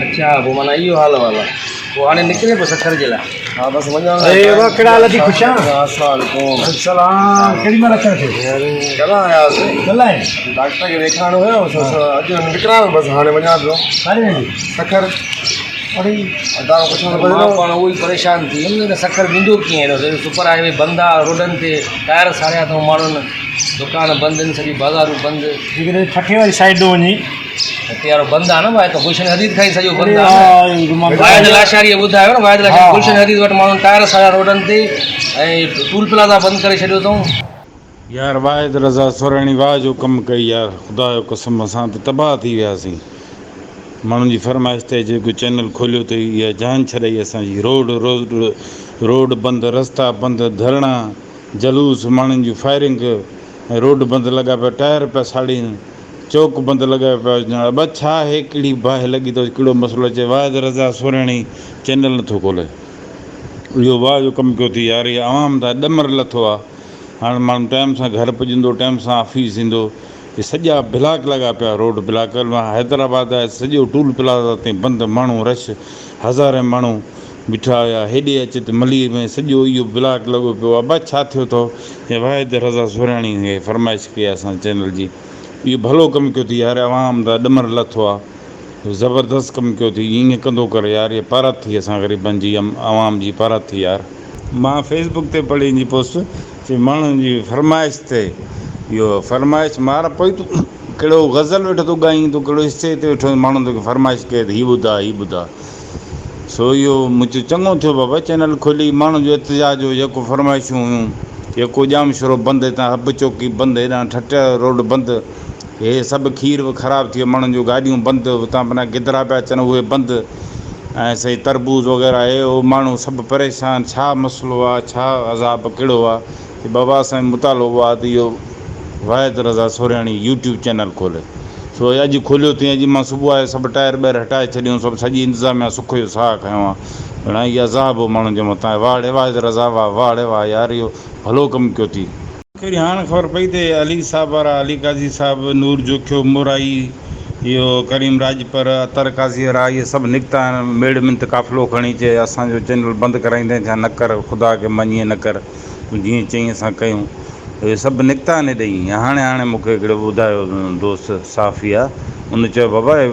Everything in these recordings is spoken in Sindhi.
اڇا پوء معنيٰ اهو حال احوال آ. پوء هاڻي نڪرين پيو سکر جي لاء. ها بس وڃان اي وا ڪهڙا حال ٿي خوش آن. السلام عليڪم. السلام ڪيڏي مهل اچڻ ٿيو. ڪلهه آياسي. ڪلهه آئين. ڊاڪٽر کي ڏيکارڻو هيو سو اڄ نڪران پيو بس هاڻي وڃان پيو. ڪاڏي ويندين. سکر. اڙي. ادا پڇان ته مان پاڻ اهو ئي پريشان ٿي ويم ته سکر ويندو ڪيئن هيڏو سڄو سپر هاء وي بند آ روڊن تي ٽائر ساڙيا اٿئون ماڻهن دڪان بند آهن سڄي بازارون بند. جيڪڏهن ٺٽي واري سائيڊ ڏو وڃين. ٺٽي وارو بند آ نه ڀاء ته گلشن حديد کان ئي سڄو بند آ نه واحد لاشاري ٻڌايو نه واحد لاشاري گلشن حديد وٽ ماڻهن ٽائر ساڙيا روڊن تي ۽ ٽول پلازا بند ڪري ڇڏيو اٿئون. يار واحد رضا سورهيڻي واھ جو ڪم ڪئي يار خدا جو قسم اسان ته تباھ ٿي وياسين ماڻهن جي فرمائش تي جيڪو چينل کوليو اٿئي اها جان ڇڏائي اسان جي روڊ روڊ روڊ بند رستا بند ڌرڻا جلوس ماڻهن جون فائرنگ ۽ روڊ بند لڳا پيا ٽائر پيا ساڙين چوڪ بند لڳا پيا هجن ابا ڇا آهي ڪهڙي باهه لڳي اٿس ڪهڙو مسئلو اچي واحد رضا سورهيڻي چينل نٿو کولي اهو واهه جو ڪم ڪيو اٿئي يار هي عوام تان ڏمر لٿو آ هاڻ ماڻهو ٽائيم سان گهر پڄندو ٽائيم سان آفيس ايندو هي سڄا بلاڪ لڳا پيا روڊ بلاڪ حيدرآباد آهي سڄو ٽول پلازا تائين بند ماڻهو رش هزارين ماڻهو بيٺا هيا هيڏي اچ ته ملير ۾ سڄو اهو بلاڪ لڳو پيو ابا ڇا ٿيو اٿو چي واحد رضا سورياڻي کي فرمائش ڪئي آ اسان چينل جي اهو ڀلو ڪم ڪيو ٿي يار عوام دا ڏمر لٿو آ زبردست ڪم ڪيو ٿي ائين ڪندو ڪر يار هي پارت ٿي اسان غريبن جي عوام جي پارت ٿي يار. مان فيس بڪ تي پڙهي ان جي پوسٽ چي ماڻهن جي فرمائش تي اهو فرمائش مار پوي تون ڪهڙو غزل ويٺو ٿو ڳائين تون ڪهڙو اسٽيج تي ويٺو ماڻهن توکي فرمائش ڪئي ته هي ٻڌاء هي ٻڌاء سو اهو مون چيو چڱو ٿيو بابا چينل کولي ماڻهن جو احتجاج هو يڪو فرمائشون هيون يڪو ڄامشورو بند هتان حب چوڪي بند هيڏانهن ٺٽه روڊ بند هي سڀ کير به خراب ٿي ويو ماڻهن جون گاڏيون بند هتان پنهنجا گدرا پيا اچن اهي بند ۽ سائين تربوز وغيره هي هو ماڻهو سڀ پريشان ڇا مسئلو آ ڇا عذاب ڪهڙو آ چي بابا اسان جو مطالبو آ ته اهو واحد رضا سورياڻي يوٽيوب چينل کولي سو اڄ کوليو اٿئي اڄ مان صبح آيس سڀ ٽائر ٻائر هٽائي ڇڏيون سڀ سڄي انتظاميا سک جو ساهه کنيو آ ڀيڻا هي عذاب هو ماڻهن جي مٿان واهه ڙي واحد رضا واهه واهه ڙي واهه يار اهو ڀلو ڪم ڪيو ٿي. مونکي وري هاڻ خبر پئي ته علي صاحب وارا علي قاضي صاحب، نور جوکيو، مورائي، اهو ڪريم راڄپر، اطهر قاضي وارا اهي سڀ نڪتا آهن ميڙ منت قافلو کڻي چي اسان جو چينل بند ڪرائيندين ڇا نه ڪر خدا کي مڃين نه ڪر. تون جيئن چئين اسان ڪيون. اهي سڀ نڪتا آهن هيڏانهن. هاڻي هاڻي مون کي هڪڙي ٻڌايو دوست صحافي آ، ان چيو بابا هي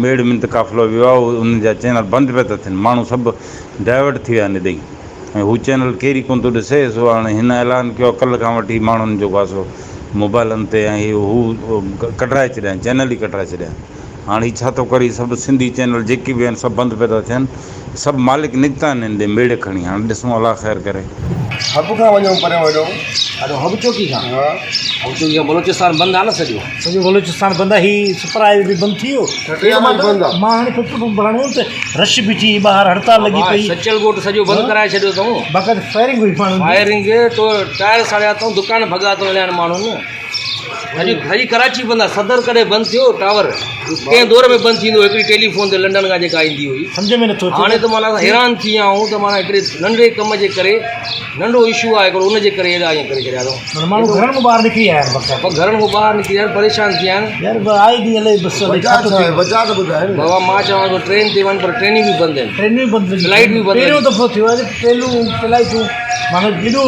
ميڙ منت قافلو ويو آ، انهن جا چينل بند پيا ٿا ٿين، ماڻهو سڀ ڊائيورٽ ٿي ويا آهن هيڏانهن ۽ هو چينل ڪير ئي ڪونه ٿو ڏسي، سو هاڻي هن اعلان ڪيو آ ڪلهه کان وٺي ماڻهن جيڪو آ سو موبائلن تي ۽ هي هو ڪڍرائي ڇڏيا آهن، چينل ئي ڪڍرائي ڇڏيا آهن. هاڻ هي ڇا ٿو ڪري، سڀ سنڌي چينل جيڪي به آهن سڀ بند پيا ٿا ٿين. سڀ مالڪ نڪتا آهن هن ڏي ميڙ کڻي هاڻ ڏسون الله خير ڪري. حب کان وڃون پريون هيڏو. اڏو حب چوڪي کان. ها. حب چوڪي کان بلوچستان بند آ نه سڄو. سڄو بلوچستان بند آ هي سپر هاء وي به بند ٿي ويو. ٺٽي وارو به بند آ. مان هاڻي پيٽرول پمپ ڀرائڻ ويم ته رش بيٺي هئي ٻاهر هڙتال لڳي پئي. سچل ڳوٺ سڄو بند ڪرائي ڇڏيو اٿئون. باقاعده فائرنگ هئي ماڻهن جي. فائرنگ تو ٽائر ساڙيا اٿئون دڪان ڀڳا اٿئون الائي ماڻهن. سڄي سڄي ڪراچي بند آ صدر ڪڏهن بند ٿيو ٽاور ڪنهن دور ۾ بند ٿيندو هڪڙي ٽيلي فون تي لنڊن کان جيڪا ايندي هئي سمجھ ۾ نٿو اچي هاڻي ته معنيٰ اسان حيران ٿي ويا آهيون ته معنيٰ هڪڙي ننڍڙي ڪم جي ڪري ننڍو اشو آهي هڪڙو ان جي ڪري ايڏا ائين ڪري ڇڏيا اٿئون معنيٰ ماڻهو گهرن مان ٻاهر نڪري آيا آهن بقاعده گهرن کان ٻاهر نڪري آيا آهن پريشان ٿي ويا آهن يار آئي ڏينهن الائي بس الائي ڇا ٿو ٿئي وجهه ته ٻڌاء نه بابا مان چوان ٿو ٽرين تي وڃ پر ٽرينون به بند آهن ٽرينون به بند فلائيٽ به بند پهريون دفعو ٿيو آهي ٽرينون فلائيٽون معنيٰ ايڏو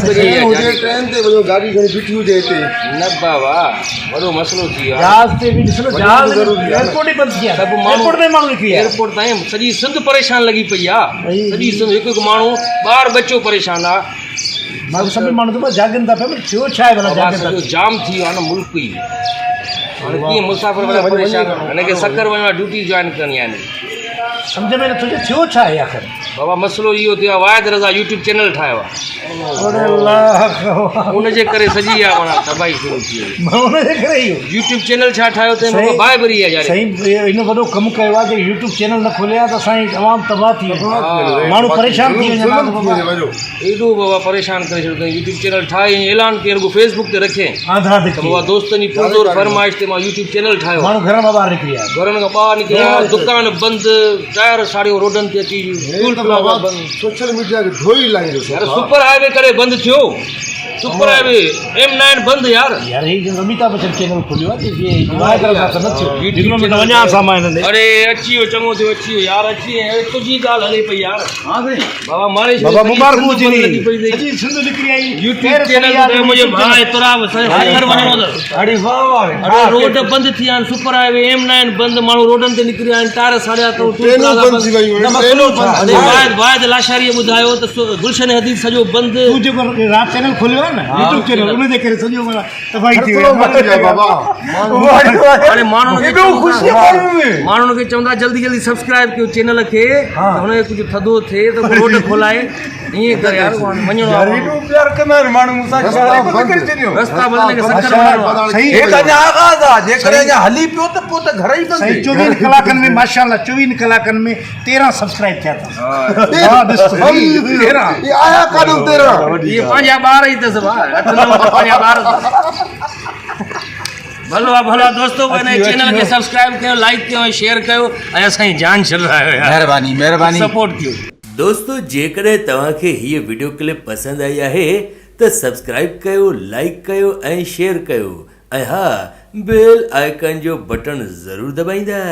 ٽرين هجي ٽرين تي وڃو گاڏي کڻي بيٺي هجي هتي. نه بابا وڏو مسئلو ٿي ويو آهي. جهاز تي به ڏس نه جهاز ايئرپورٽ ئي بند ٿي ويا سڀ ماڻهو ايئرپورٽ تي ماڻهو نڪري آيا ايئرپورٽ تائين سڄي سنڌ پريشان لڳي پئي آ سڄي سنڌ هڪ هڪ ماڻهو ٻار ٻچو پريشان آ. ماڻهو سڀ ماڻهو ته جاڳن ٿا پيا پر ٿيو ڇا آهي ڀلا جاڳن ٿا سڄو جام ٿي ويو آ نه ملڪ ئي هاڻي ڪيئن مسافر وڏا پريشان هن کي سکر وڃڻو آ ڊيوٽي جوائن ڪرڻي آ هن کي. سمجهه ۾ نٿو اچي ٿيو ڇا آهي آخر. بابا مسئلو اهو ٿيو آهي واحد رضا يوٽيوب چينل ٺاهيو آهي ان جي ڪري سڄي اها معنيٰ تباهي شروع ٿي وئي. ان جي ڪري اهو يوٽيوب چينل ڇا ٺاهيو اٿئي بابا باهه ٻري آهي جاري. سائين ان وڏو ڪم ڪيو آهي جي يوٽيوب چينل نه کولي ها ته اسان جي عوام تباهه ٿي وڃي ماڻهو پريشان ٿي وڃن ها ته بابا. ايڏو بابا پريشان ڪري ڇڏيو اٿئي يوٽيوب چينل ٺاهي ۽ اعلان ڪيئي رڳو فيس بڪ تي رکين آنڌا ته بابا دوستن جي پرزور فرمائش تي مان يوٽيوب چينل ٺاهيو ماڻهو گهرن مان ٻاهر نڪري آيا گهرن کان ٻاهر نڪري آيا دڪان بند ٽائر ساڙيو روڊن تي اچي ٽول پلازا بند سوشل ميڊيا کي ڌوئي لاهيندو يار سپر هاء وي ڪڏهن بند ٿيو. Super high V M nine بند يار. يار هي جن اميتاڀ بچن چينل کوليو آ جي واحد رضا ته نه ٿيو هڪڙو منٽ وڃان سا مان هنن ڏي. اڙي اچي ويو چڱو ٿيو اچي ويو يار اچي ويو تنهنجي ڳالهه هلي پئي يار. ها سائين. بابا ماري ڇڏيو بابا سڄي مبارڪون سنڌ بند هجني لڳي پئي اٿئي. سڄي سنڌ نڪري آئي يوٽيوب چينل ٻڌايو منهنجي ڀاء تراب سائين سکر وڃڻو اٿس. اڙي واهه واهه. اڙي روڊ بند ٿي ويا آهن super high V M nine بند ماڻهو روڊن تي نڪري آيا آهن ٽائر ساڙيا اٿئون ٽول ٽرينون پلازا بند ٿي ويون آهن ٽرينون بند اڙي واحد واحد لاشاريء ٻڌايو ته گلشن حديد سڄو بند. تون جيڪو رات چينل کوليو آهي نه يوٽيوب چينل ان جي ڪري سڄو معنيٰ تباهي ٿي وئي خطرو مچي ويو بابا. هاڻي ماڻهن کي ماڻهن کي چوندا جلدي جلدي سبسڪرائب ڪيو چينل کي ته هن کي ڪجهه ٿڌو ٿئي ته ڪو روڊ کولائي ائين ڪر يار وڃڻو آهي ايڏو پيار ڪندا آهن ماڻهو مون سان شهر ئي بند ڪري ڇڏيو. رستا بند ڪري سکر وڃڻو آهي. صحيح هي ته اڃا آغاز آهي جيڪڏهن اڃا هلي پيو ته پوء ته گهر ئي بند. صحيح چوويهن ڪلاڪن ۾ ماشاءالله چوويهن ڪلاڪن ۾ تيرهن سبسڪرائب ٿيا اٿس ها ڏس ته تيرهن هي آيا ڪاڏو 13. اهي پنهنجا ٻار ئي اٿس ڀاء اٺ نو ته پنهنجا ٻار اٿس. ڀلو آ ڀلو آ دوستو پوء هن چينل کي سبسڪرائب ڪيو لائيڪ ڪيو ۽ شيئر ڪيو ۽ اسان جي جان ڇڏرايو يار. مهرباني مهرباني. سپورٽ ڪيو. دوستو جيڪڏهن توهان کي هيء وڊيو ڪلپ پسند آئي آهي ته سبسڪرائب ڪيو لائيڪ ڪيو ۽ شيئر ڪيو ۽ ها بيل آئيڪن جو بٽڻ ضرور دٻائيندا.